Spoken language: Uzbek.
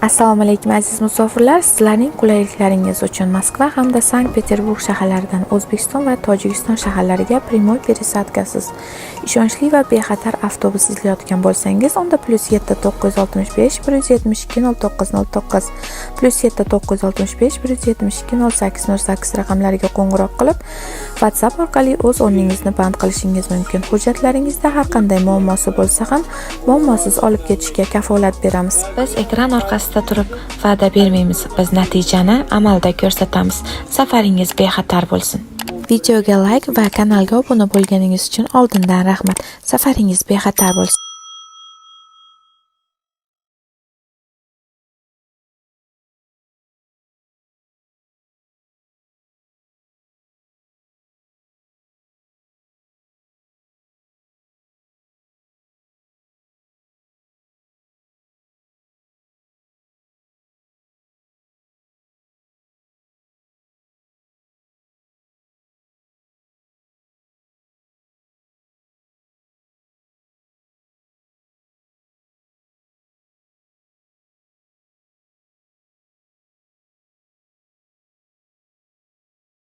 Assalomu alaykum, aziz musofirlar! Sizlarning qulayliklaringiz uchun Moskva hamda Sankt-Peterburg shaharlaridan O'zbekiston va Tojikiston shaharlariga прямой пересадка siz ishonchli va bexatar avtobus izlayotgan bo'lsangiz, unda +7 965 172 09 09, +7 965 172 08 08 raqamlariga qo'ng'iroq qilib, WhatsApp orqali o'z o'rningizni band qilishingiz mumkin. Hujjatlaringizda har qanday muammosi bo'lsa ham, muammosiz olib ketishga kafolat beramiz. Biz ekran orqasida turib va'da bermaymiz, biz natijani amalda ko'rsatamiz. Safaringiz bexatar bo'lsin. Videoga layk va kanalga obuna bo'lganingiz uchun oldindan rahmat. Safaringiz bexatar bo'lsin.